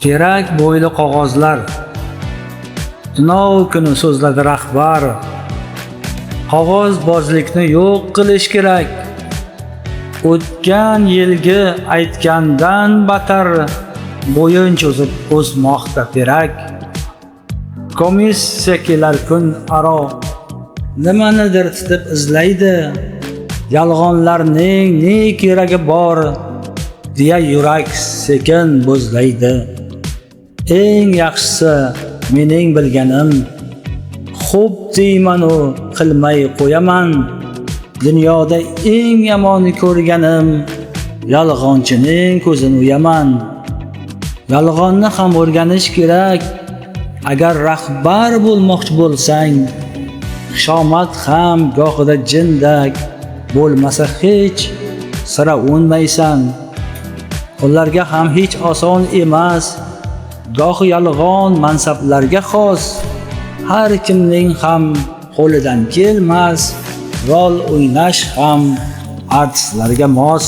Kerak bo'yli qog'ozlar. Tunov kuni so'zladi rahbar. Qog'ozbozlikni yo'q qilish kerak. O'tgan yilgi aytgandan battar bo'yin cho'zib o'smoqda terak. Komissiya kelar kun aro nimanidir titib izlaydi. Yolg'onlarning ne keragi bor deya yurak sekin bo'zlaydi. Eng yaxshisi mening bilganim, xo'p deyman-u qilmay qo'yaman. Dunyoda eng yomon ko'rganim yolg'onchining ko'zini o'yaman. Yolg'onni ham o'rganish kerak. Agar rahbar bo'lmoqchi bo'lsang, xushomad ham gohida jindak bo'lmasa hech sira o'nmaysan. Ularga ham hech oson emas. Gohi yolg'on mansablarga xos. Har kimning ham qo'lidan kelmas. Rol o'ynash ham artistlarga mos.